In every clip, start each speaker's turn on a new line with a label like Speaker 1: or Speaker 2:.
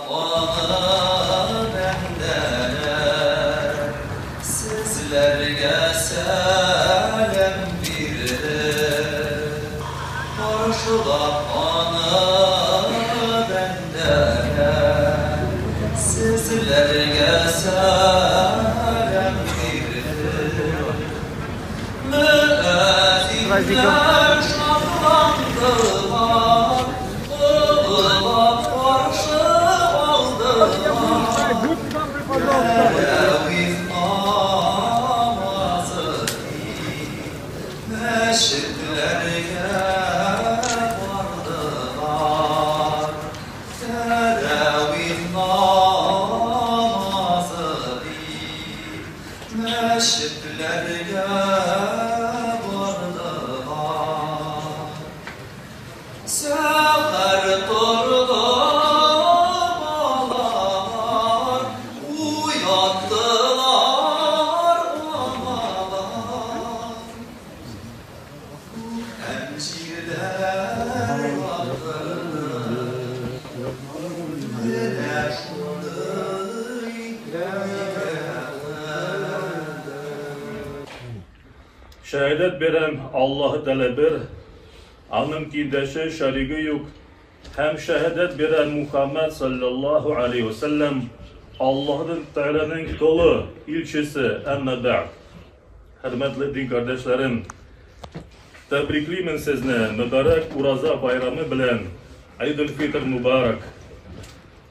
Speaker 1: Аны бәндәләр сезләргә сәлам бирде. Каршылап аны бәндәләр сезләргә сәлам бирде. Мөәзиннәр шатландылар, олылап каршы алдылар. Тәравих намазы дип, мәчетләргә бардылар. Тәравих намазы дип, мәчетләргә бардылар. Сәхәр торды балалар, уяттылар аналар. Күк һәм җирләр яктырды, менә шундый
Speaker 2: Шәһадәт бирәм, Аллаһы Тәгалә бер, Аның тиңдәше, шәриге юк. Һәм шәһадәт бирәм, Мухаммәд салләллаһу алейһи вә сәлләм Аллаһы Тәгаләнең колы, илчесе. Әмма бәгъд. Хөрмәтле дин кардәшләрем, тәбриклимен сезне мөбарәк Ураза байрамы белән. Айдул-Фитр мөбарәк.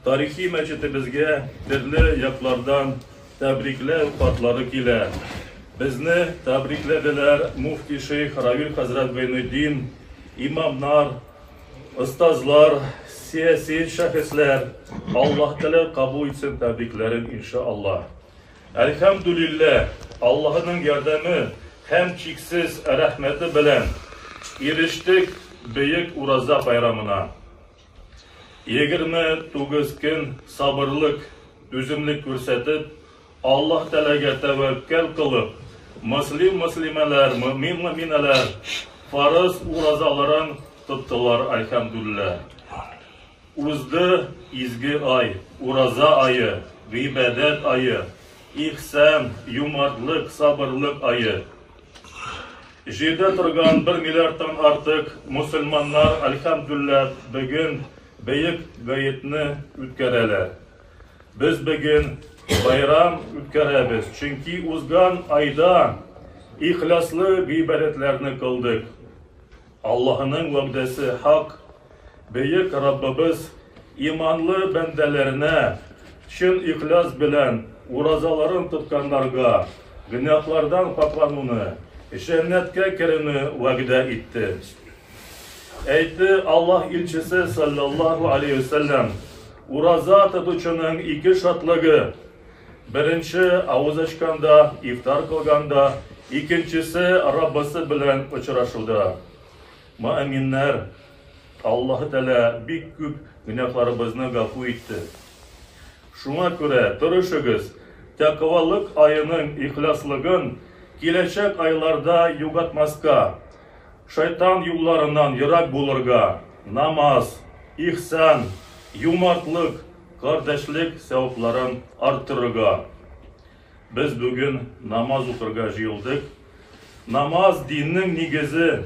Speaker 2: Тарихи мәчетебезгә төрле яклардан тәбрикләү хатлары килә. Безне тәбрикләделәр муфти шейх Равил хәзрәт Гайнетдин, имамнар, остазлар, сәяси шәхесләр. Аллаһ Тәгалә кабул итсен тәбрикләрен, иншаАллаһ. Әлхәмдүлилләһ, Аллаһының ярдәме һәм чиксез рәхмәте белән ирештек бөек Ураза байрамына. 29 көн сабырлык, түземлек күрсәтеп, Аллаһ Тәгаләгә тәвәккәл кылып, мөслим-мөслимәләр, мөэмин-мөэминәләр фарыз уразаларын тоттылар, әлхәмдүлилләһ. Узды изге ай, ураза ае, гыйбадәт ае, ихсан, юмартлык, сабырлык ае. Җирдә торган бер миллиардтан артык мөселманнар, әлхәмдүлилләһ, бүген бөек гаетне үткәрәләр. Без бүген байрам үткәрәбез, чөнки узган айда ихласлы гыйбадәтләрне кылдык. Аллаһының вәгъдәсе хак, бөек Раббыбыз иманлы бәндәләренә, чын ихлас белән уразаларын тотканнарга гөнаһлардан пакьлануны, җәннәткә керүне вәгъдә итте. Әйтте Аллаһ илчесе саллаллаһу алейһи вә сәлләм, ураза тотучының ике шатлыгы, Беренче, авыз ачканда, ифтар кылганда, икенчесе, Раббысы белән очрашуда. Мөэминнәр, Аллаһы Тәгалә бик күп гөнаһларыбызны гафу итте. Шуңа күрә тырышыгыз, тәкъвалык аеның ихласлыгын киләчәк айларда югатмаска, шайтан юлларыннан ерак булырга, намаз, ихсан, юмартлык, Кардәшлек сәвапларын арттырырга. Без бүген намаз укырга җыелдык. Намаз диннең нигезе.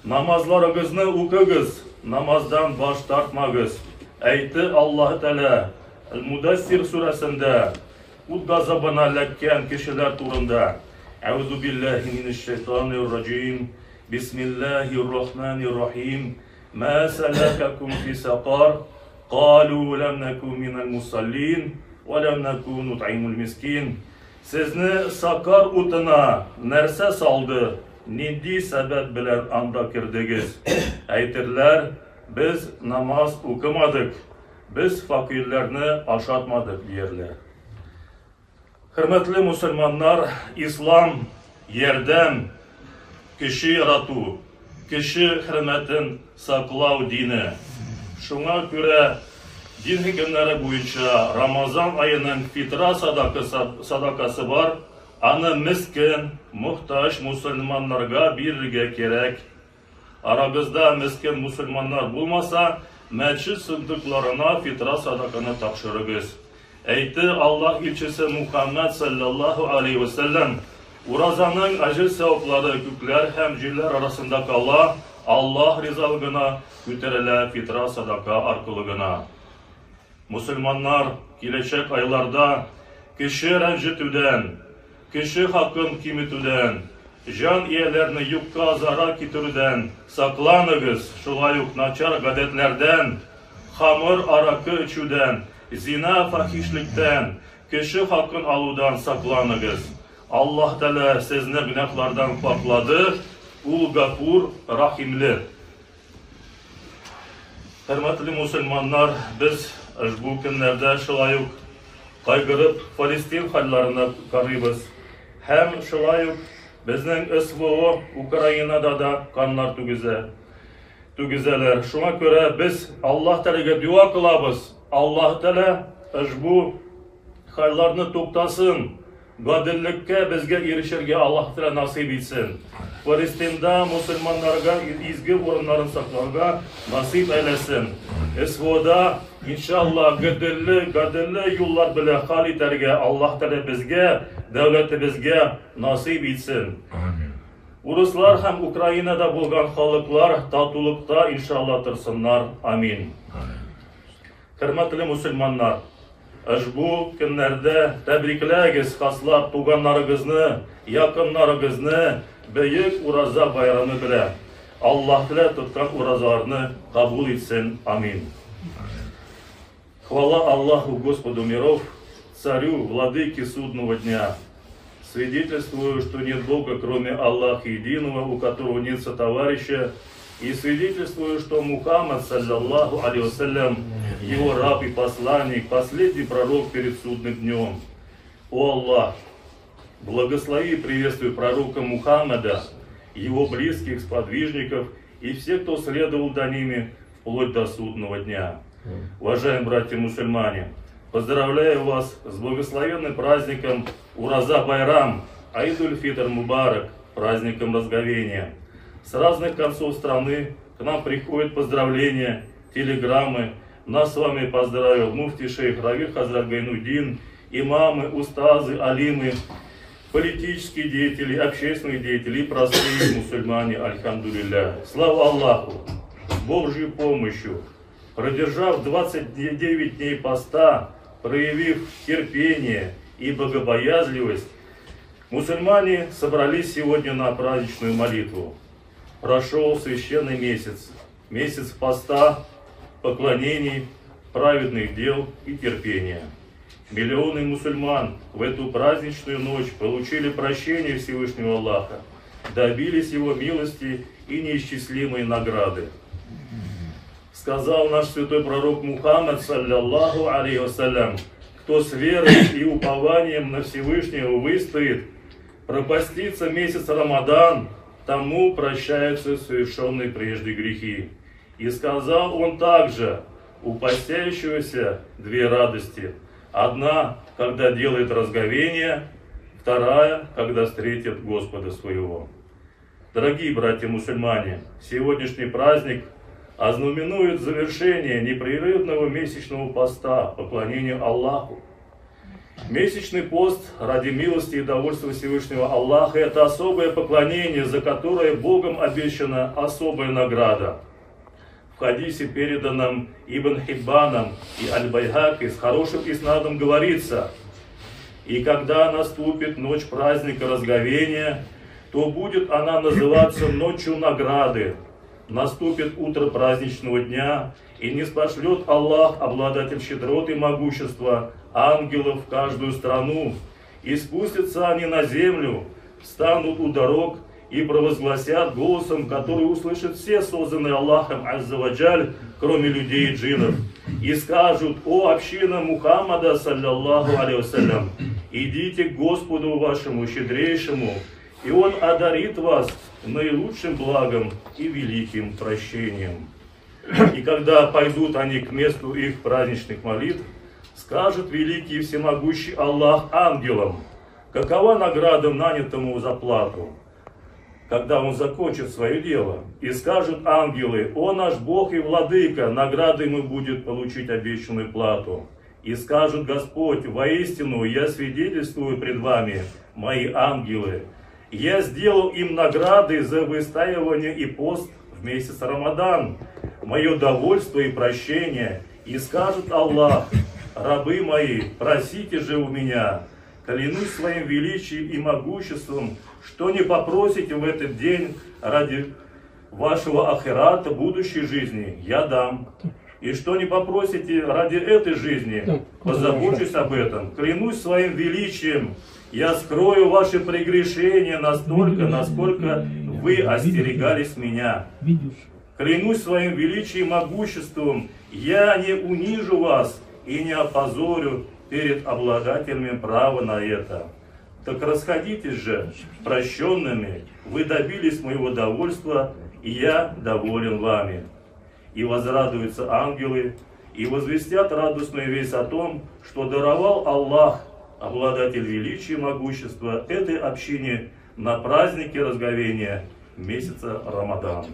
Speaker 2: Намазларыгызны укыгыз, намаздан баш тартмагыз. Әйтте Аллаһы Тәгалә Әл-Мудассир сүрәсендә ут газабына эләккән кешеләр турында. Әүзу биллаһи минәш шайтанир раҗим. Бисмиллаһир рахманир рахим. Мә сәләкәкүм фи сәкар, калу ләм нәкү минәл мусаллин, вә ләм нәкү нут'имул мискин. Сезне сакар утына нәрсә салды, нинди сәбәп белән анда кердегез? Әйтерләр, без намаз укымадык, без фәкыйрьләрне ашатмадык, диярләр. Хөрмәтле мусульманнар, ислам ярдәм, кеше ярату, кеше хөрмәтен саклау дине. Шуңа күрә дин хөкемнәре буенча Рамазан аеның фитра садакасы бар, аны мескен, мохтаҗ мусульманнарга бирергә кирәк. Арагызда мескен мусульманнар булмаса, Мәчет сындыкларына фитра садаканы тапшырыгыз. Әйтте Аллаһ илчесе Мухаммәд салләллаһу алейһи вә сәлләм, Уразаның әҗер-сәваплары күкләр һәм җирләр арасында кала, Аллаһ ризалыгына күтәрелә фитра садака аркылы гына. Мөселманнар, киләчәк айларда кеше рәнҗетүдән, кеше хакын киметүдән, җан ияләрне юкка зарар китерүдән сакланыгыз, шулай ук начар гадәтләрдән, хамыр, аракы эчүдән, зина, фахишлектән, кеше хакын алудан сакланыгыз. Аллаһ Тәгалә сезне гөнаһлардан пакълады, Ул Гафур, Рәхимле. Хөрмәтле мусульманнар, без ошбу көннәрдә шулай ук кайгырып Фалестин хәлләренә карыйбыз. Һәм шулай ук безнең СВО Украинада да каннар түгезә. Түгезәләр. Шуңа күрә без Аллаһ Тәгаләгә дога кылабыз. Аллаһ Тәгалә ошбу хәлләрне туктасын. Гаделлеккә безгә ирешергә Аллаһ Тәгалә насыйп итсен. Фалестинда мусульманнарга изге урыннарын сакларга насыйп әйләсен. СВОда, иншалла, гаделле, гаделле юллар белән хәл итәргә Аллаһ Тәгалә безгә, дәүләтебезгә насыйп итсен. Амин. Урыслар һәм Украинада булган халыклар татулыкта, иншалла, торсыннар. Амин. Хөрмәтле мусульманнар, ошбу көннәрдә тәбрикләгез хаслап туганнарыгызны, якыннарыгызны бөек Ураза байрамы белән. Аллаһ Тәгалә тоткан уразаларны кабул итсен. Амин. Хвала Аллаху Господу миров, Царю, Владыке судного дня. Свидетельствую, что нет Бога, кроме Аллаха Единого, у которого нет сотоварища, и свидетельствую, что Мухаммад, саллаллаху алейхи вассалям, его раб и посланник, последний пророк перед судным днем. О Аллах, благослови и приветствуй пророка Мухаммада, его близких, сподвижников и всех, кто следовал до ними вплоть до судного дня. Уважаемые братья-мусульмане, поздравляю вас с благословенным праздником Ураза Байрам, Аидуль-Фитр Мубарак, праздником разговения. С разных концов страны к нам приходят поздравления, телеграммы. Нас с вами поздравил муфти шейх Равиль Хазрат Гайнудин, имамы, устазы, алимы, политические деятели, общественные деятели и простые мусульмане, альхамдулилля. Слава Аллаху! С Божьей помощью, продержав 29 дней поста, проявив терпение и богобоязливость, мусульмане собрались сегодня на праздничную молитву. Прошел священный месяц, месяц поста, поклонений, праведных дел и терпения. Миллионы мусульман в эту праздничную ночь получили прощение Всевышнего Аллаха, добились его милости и неисчислимой награды. Сказал наш святой пророк Мухаммад, саллаллаху алейхи вассалям, кто с верой и упованием на Всевышнего выстоит, пропастится месяц Рамадан, тому прощаются совершенные прежде грехи. И сказал он также, у постящегося две радости. Одна, когда делает разговение, вторая, когда встретит Господа своего. Дорогие братья-мусульмане, сегодняшний праздник ознаменует завершение непрерывного месячного поста, поклонения Аллаху. Месячный пост ради милости и довольства Всевышнего Аллаха – это особое поклонение, за которое Богом обещана особая награда. В хадисе, переданном Ибн Хиббаном и Аль-Байхаки, с хорошим иснадом говорится: «И когда наступит ночь праздника разговения, то будет она называться ночью награды. Наступит утро праздничного дня, и не спошлет Аллах, обладатель щедрот и могущества, ангелов в каждую страну, и спустятся они на землю, встанут у дорог и провозгласят голосом, который услышат все созданные Аллахом Аззаваджаль, кроме людей и джиннов, и скажут: о община Мухаммада, саллаллаху алейхи вассалям, идите к Господу вашему щедрейшему, и Он одарит вас наилучшим благом и великим прощением. И когда пойдут они к месту их праздничных молитв, скажет великий и всемогущий Аллах ангелам: какова награда нанятому за плату? когда он закончит свое дело. И скажут ангелы: «О наш Бог и Владыка, наградой ему будет получить обещанную плату». И скажет Господь: «Воистину, я свидетельствую пред вами, мои ангелы, я сделал им награды за выстаивание и пост в месяц Рамадан, мое довольство и прощение». И скажет Аллах: «Рабы мои, просите же у меня, клянусь своим величием и могуществом, что не попросите в этот день ради вашего ахирата, будущей жизни, я дам. И что не попросите ради этой жизни, позабочусь об этом. Клянусь своим величием, я скрою ваши прегрешения настолько, насколько вы остерегались меня. Клянусь своим величием и могуществом, я не унижу вас и не опозорю перед обладателями права на это. Так расходитесь же прощенными, вы добились моего довольства, и я доволен вами». И возрадуются ангелы, и возвестят радостную весть о том, что даровал Аллах, обладатель величия и могущества, этой общине на празднике разговения месяца Рамадан.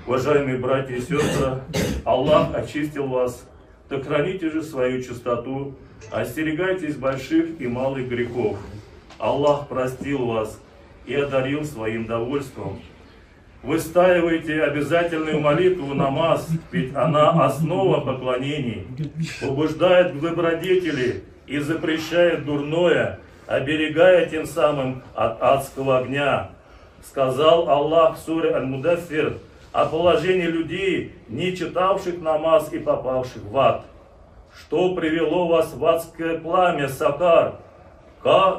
Speaker 2: Уважаемые братья и сестры, Аллах очистил вас, так храните же свою чистоту, остерегайтесь больших и малых грехов. Аллах простил вас и одарил своим довольством. Выстаивайте обязательную молитву намаз, ведь она основа поклонений, побуждает к добродетели и запрещает дурное, оберегая тем самым от адского огня. Сказал Аллах в суре Аль-Мудаффир о положении людей, не читавших намаз и попавших в ад. Что привело вас в адское пламя, Сакар?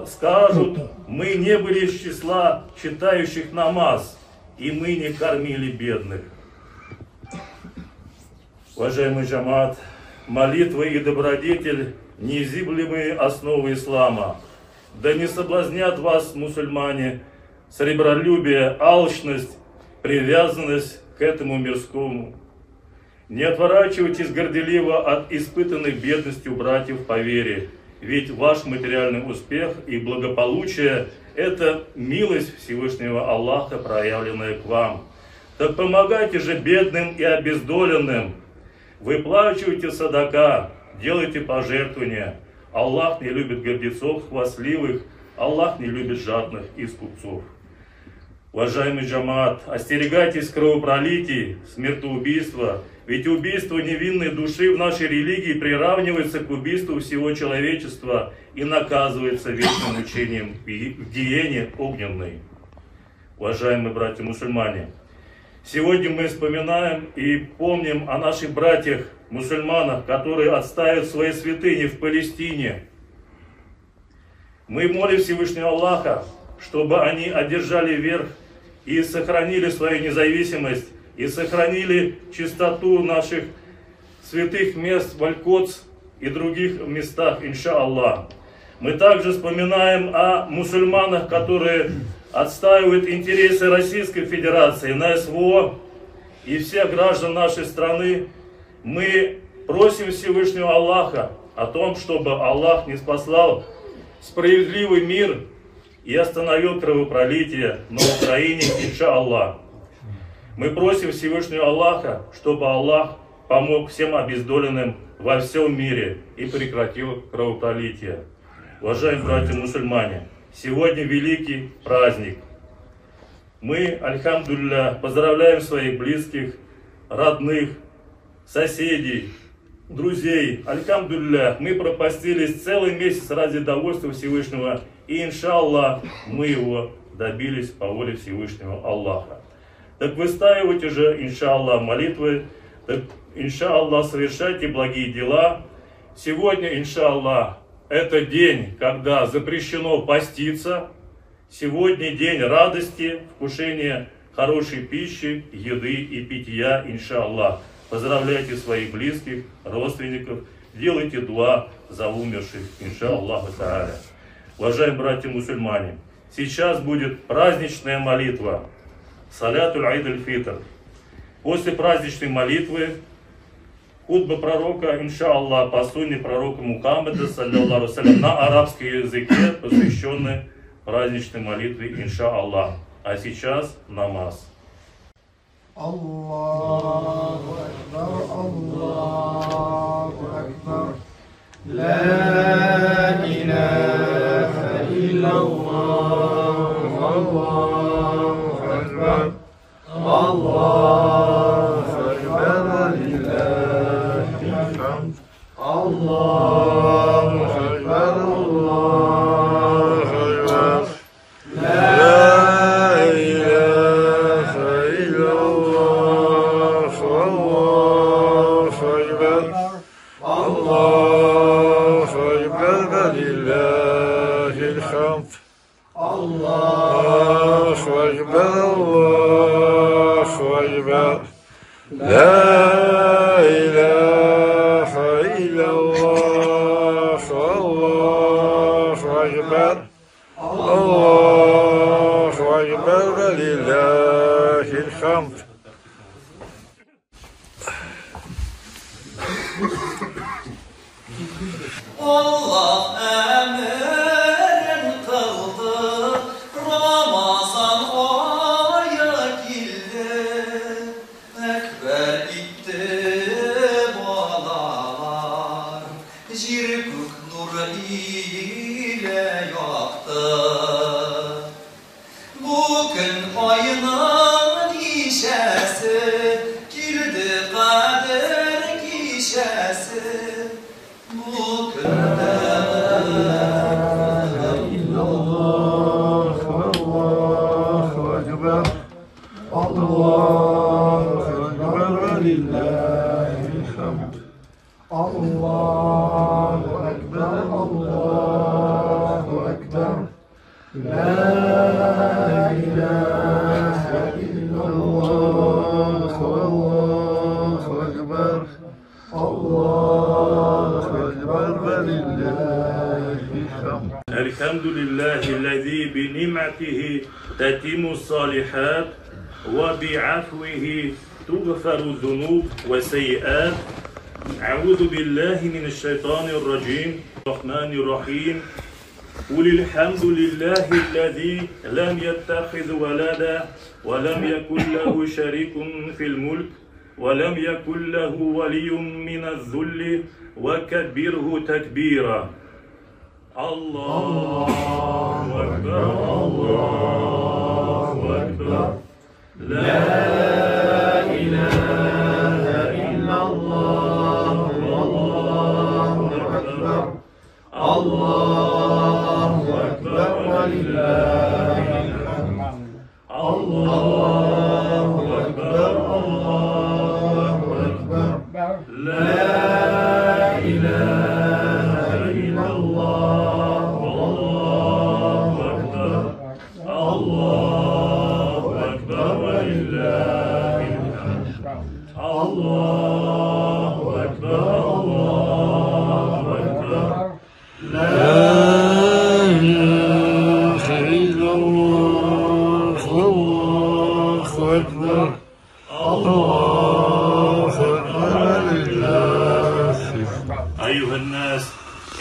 Speaker 2: Скажут: мы не были из числа читающих намаз, и мы не кормили бедных. Уважаемый джамаат, молитва и добродетель – незыблемые основы ислама. Да не соблазнят вас, мусульмане, сребролюбие, алчность, привязанность к этому мирскому. Не отворачивайтесь горделиво от испытанной бедностью братьев по вере, ведь ваш материальный успех и благополучие – это милость Всевышнего Аллаха, проявленная к вам. Так помогайте же бедным и обездоленным. Выплачивайте садака, делайте пожертвования. Аллах не любит гордецов, хвастливых, Аллах не любит жадных и скупцов. Уважаемый джамаат, остерегайтесь кровопролитий, смертоубийства, ведь убийство невинной души в нашей религии приравнивается к убийству всего человечества и наказывается вечным мучением в гиене огненной. Уважаемые братья-мусульмане, сегодня мы вспоминаем и помним о наших братьях-мусульманах, которые отстаивают свои святыни в Палестине. Мы молим Всевышнего Аллаха, чтобы они одержали верх и сохранили свою независимость, и сохранили чистоту наших святых мест в Аль-Кодс и других местах, иншааллах. Мы также вспоминаем о мусульманах, которые отстаивают интересы Российской Федерации на СВО и всех граждан нашей страны. Мы просим Всевышнего Аллаха о том, чтобы Аллах не спаслал справедливый мир и остановил кровопролитие на Украине, иншааллах. Мы просим Всевышнего Аллаха, чтобы Аллах помог всем обездоленным во всем мире и прекратил кровопролитие. Уважаемые братья-мусульмане, сегодня великий праздник. Мы, альхамдулилля, поздравляем своих близких, родных, соседей, друзей. Альхамдулилля, мы пропастились целый месяц ради довольства Всевышнего, и, иншаллах, мы его добились по воле Всевышнего Аллаха. Так выстаивайте же, иншаллах, молитвы, так, иншаллах, совершайте благие дела. Сегодня, иншаллах, это день, когда запрещено поститься. Сегодня день радости, вкушения хорошей пищи, еды и питья, иншаллах. Поздравляйте своих близких, родственников, делайте дуа за умерших, иншаллаху тааля. Уважаемые братья-мусульмане, сейчас будет праздничная молитва, салятуль айд аль-фитр. После праздничной молитвы хутба пророка, иншаллах, по сунне пророка Мухаммада, саллиллаху алейхи ва саллям, на арабском языке, посвященный праздничной молитвы, иншаллах. А сейчас намаз.
Speaker 1: Аллаху Акбар, Аллаху Акбар. Ла илаха иллаллах, Аллаху Акбар, Аллаху Акбар, лиллахи хамд. Аллаху Акбар, Аллаху Акбар.
Speaker 3: Ла илаха иллаллах, Аллаху Акбар, Аллаху Акбар, лиллахи хамд. Аллаху Акбар, Аллаху Акбар. Ла илаха иллаллах, Аллаху Акбар, Аллаху Акбар, лиллахи хамд.
Speaker 1: Allah emrin kıldı, Ramazan ayı geldi, Ekber itti balalar, Yer gök nur ile yaktı. Bugün ayının gişesi, girdi Kadir gişesi.
Speaker 3: İllallah, Allahu Ekber, Allahu Ekber ve lillahil hamd.
Speaker 1: Allahu Ekber, Allahu Ekber. La ilahe illallah, Allahu Ekber, Allahu Ekber ve lillahil hamd.
Speaker 2: الحمد لله الذي بنعمته تتم الصالحات وبعفوه تغفر الذنوب والسيئات. أعوذ بالله من الشيطان الرجيم. الرحمن الرحيم. قل الحمد لله الذي لم يتخذ ولدا ولم يكن له شريك في الملك ولم يكن له ولي من الذل وكبره تكبيرا. الله أكبر، الله أكبر، لا إله إلا الله، الله أكبر، الله أكبر ولله الحمد. الله أكبر، الله أكبر، لا إله إلا الله، الله أكبر، الله أكبر ولله الحمد. الله أكبر، الله أكبر،
Speaker 3: لا إله إلا الله، الله أكبر، الله أكبر ولله الحمد.
Speaker 2: أيها الناس،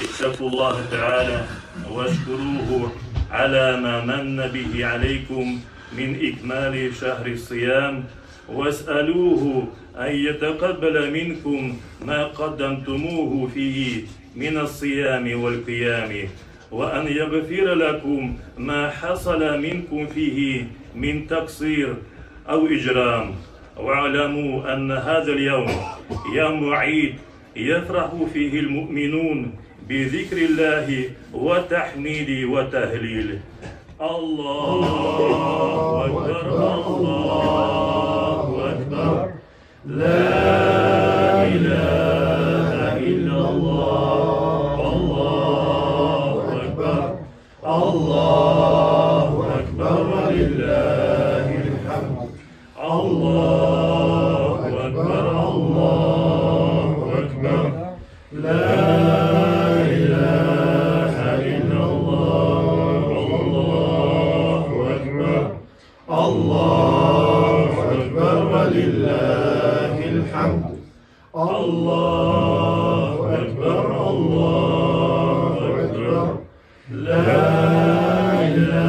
Speaker 2: اتقوا الله تعالى واشكروه على ما من به عليكم من إكمال شهر الصيام، واسألوه أن يتقبل منكم ما قدمتموه فيه من الصيام والقيام، وأن يغفر لكم ما حصل منكم فيه من تقصير أو إجرام. واعلموا أن هذا اليوم يوم عيد يفرح فيه المؤمنون بذكر الله وتحميد وتهليل. الله أكبر، الله أكبر، لا إله إلا الله، الله أكبر، الله أكبر ولله الحمد. الله أكبر، الله أكبر، لا إله إلا الله، الله أكبر، الله أكبر ولله الحمد. الله أكبر، الله أكبر، لا إله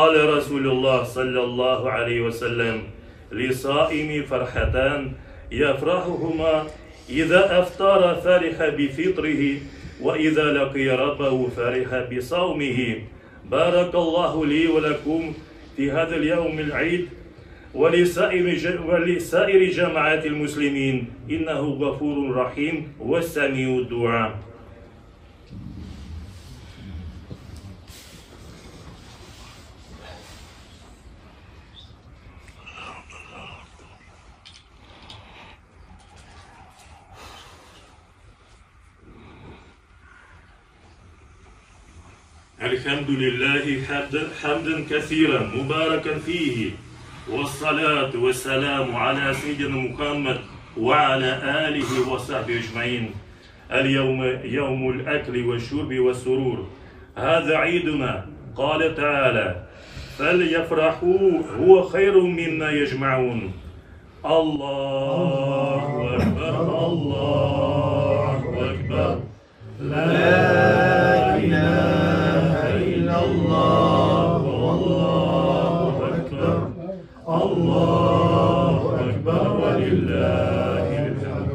Speaker 2: قال رسول الله صلى الله عليه وسلم: لصائم فرحتان يفرحهما، إذا أفطر فرح بفطره، وإذا لقي ربه فرح بصومه. بارك الله لي ولكم في هذا اليوم العيد ولسائر جماعات المسلمين، إنه غفور رحيم والسميع الدعاء. الحمد لله حمدا كثيرا مباركا فيه، والصلاة والسلام على سيدنا محمد وعلى آله وصحبه أجمعين. اليوم يوم الأكل والشرب والسرور، هذا عيدنا. قال تعالى: فليفرحوا هو خير مما يجمعون. الله أكبر، الله أكبر،
Speaker 1: لا إله إلا الله، والله أكبر، الله أكبر، ولله الحمد.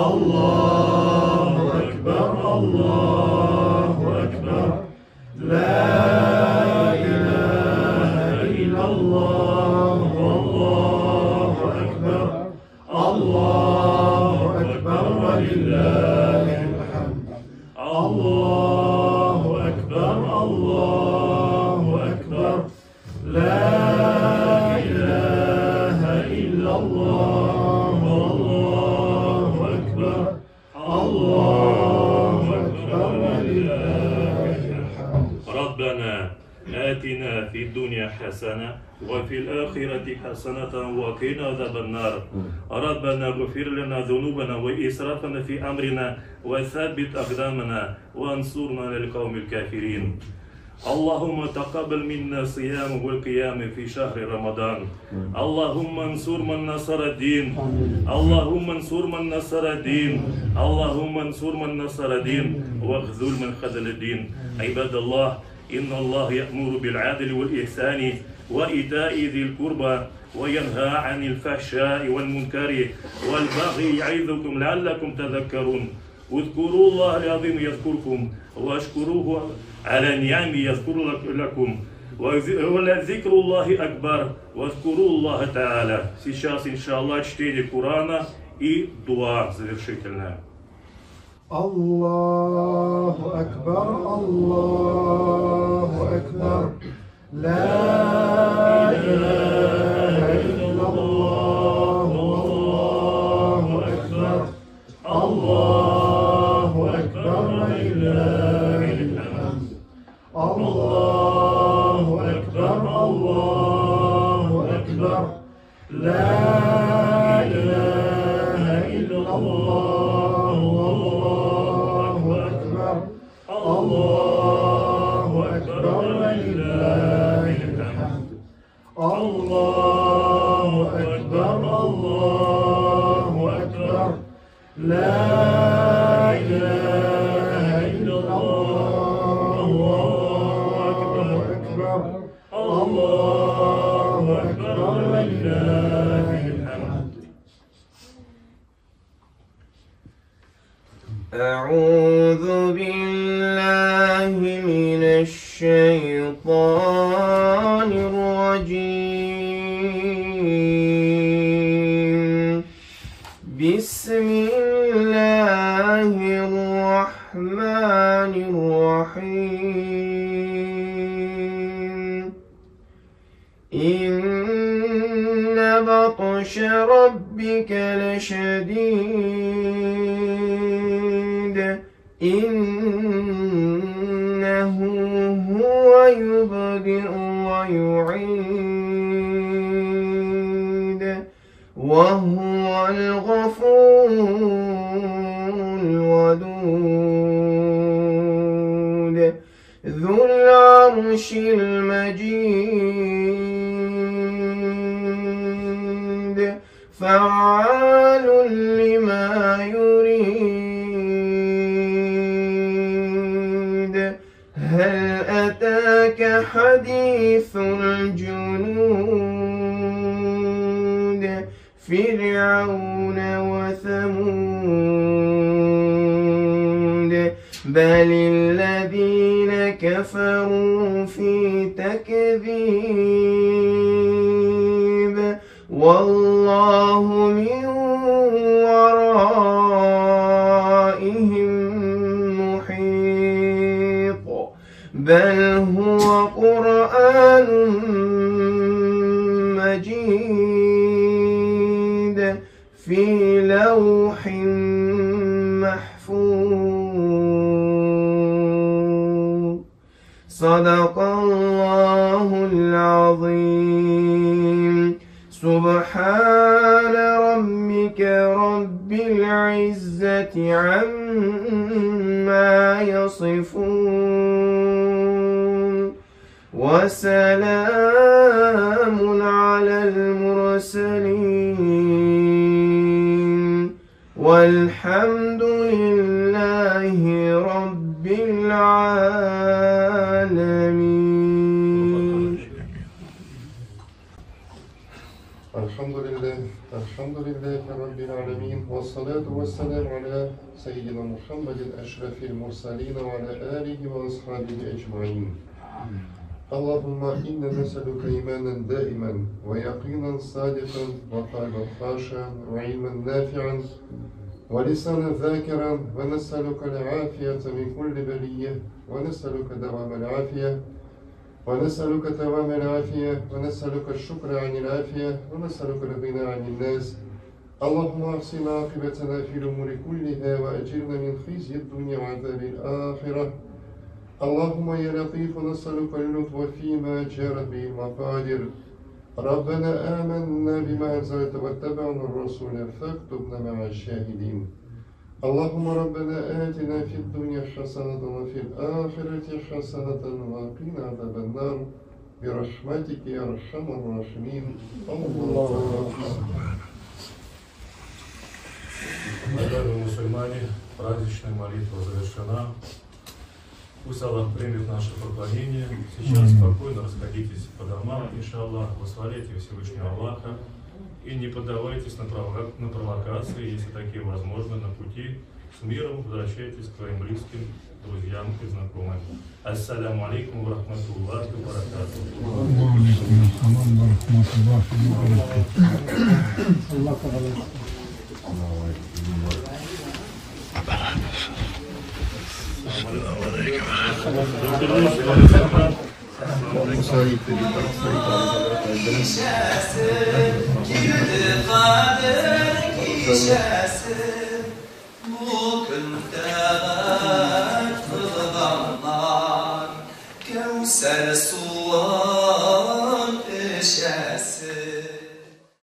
Speaker 1: الله أكبر، الله أكبر، لا إله إلا الله، والله أكبر، الله أكبر، ولله الحمد. الله أكبر، الله أكبر، لا إله إلا الله، والله أكبر، الله أكبر، ولله الحمد.
Speaker 2: ربنا آتنا في الدنيا حسنة وفي الآخرة حسنة وقنا عذاب النار. ربنا اغفر لنا ذنوبنا وإسرافنا في أمرنا وثبت أقدامنا وانصرنا على القوم الكافرين. اللهم تقبل منا صيام والقيام في شهر رمضان. اللهم انصر من نصر الدين، اللهم انصر من نصر الدين، اللهم انصر من نصر الدين، واخذل من خذل الدين. عباد الله، إن الله يأمر بالعدل والإحسان وإيتاء ذي القربى وينهى عن الفحشاء والمنكر والبغي يعظكم لعلكم تذكرون. اذكروا الله العظيم يذكركم، واشكروه على نعمه يذكر لكم، ولذكر الله أكبر، واذكروا الله تعالى. Сейчас, иншаллах, чтение Корана и дуа завершительная.
Speaker 1: الله أكبر، الله أكبر، لا إله إلا الله، والله أكبر، الله أكبر، ولله الحمد. الله أكبر، الله أكبر، لا إله إلا الله، والله أكبر، الله أكبر، ولله الحمد. الله أكبر، الله أكبر، لا إله إلا الله، والله أكبر، الله أكبر، ولله الحمد.
Speaker 4: أعوذ بالله من الشيطان الرجيم. بسم الله الرحمن الرحيم. إن بطش ربك لشديد، إنه هو يبدئ ويعيد، وهو الغفور الودود ذو العرش المجيد، فعال لما يريد. هل أتاك حديث الجنود فرعون وثمود. بل الذين كفروا في تكذيب، والله من ورائهم محيط. بل هو قرآن مجيد في لوح محفوظ. صدق الله العظيم. سبحان ربك رب العزة عما يصفون، وسلام على المرسلين، والحمد لله رب العالمين.
Speaker 1: الحمد لله، الحمد لله رب العالمين، والصلاة والسلام على سيدنا محمد أشرف المرسلين وعلى آله وأصحابه أجمعين. اللهم إنا نسألك إيمانا دائما، ويقينا صادقا، وقلبا خاشعا، وعلما نافعا، ولسانا ذاكرا، ونسألك العافية من كل بلية، ونسألك دوام العافية، ونسألك دوام العافية، ونسألك الشكر عن العافية، ونسألك الغنى عن الناس. اللهم أحسن عاقبتنا في الأمور كلها، وأجرنا من خزي الدنيا وعذاب الآخرة. اللهم يا لطيف نسألك اللطف فيما جرت به المقادير. ربنا آمنا بما أنزلت واتبعنا الرسول فاكتبنا مع الشاهدين. اللهم ربنا آتنا في الدنيا حسنة وفي الآخرة حسنة وقنا عذاب النار، برحمتك يا أرحم الراحمين. الله أكبر.
Speaker 2: Уважаемые мусульмане, праздничная молитва завершена. Пусть Аллах примет наше поклонение. Сейчас спокойно расходитесь по домам, иншаллах, восхваляйте Всевышнего Аллаха и не поддавайтесь на провокации, если такие возможны, на пути. С миром возвращайтесь к своим близким, друзьям и знакомым. Ассаляму алейкум ва рахматуллахи ва баракатуху.
Speaker 5: Allahu.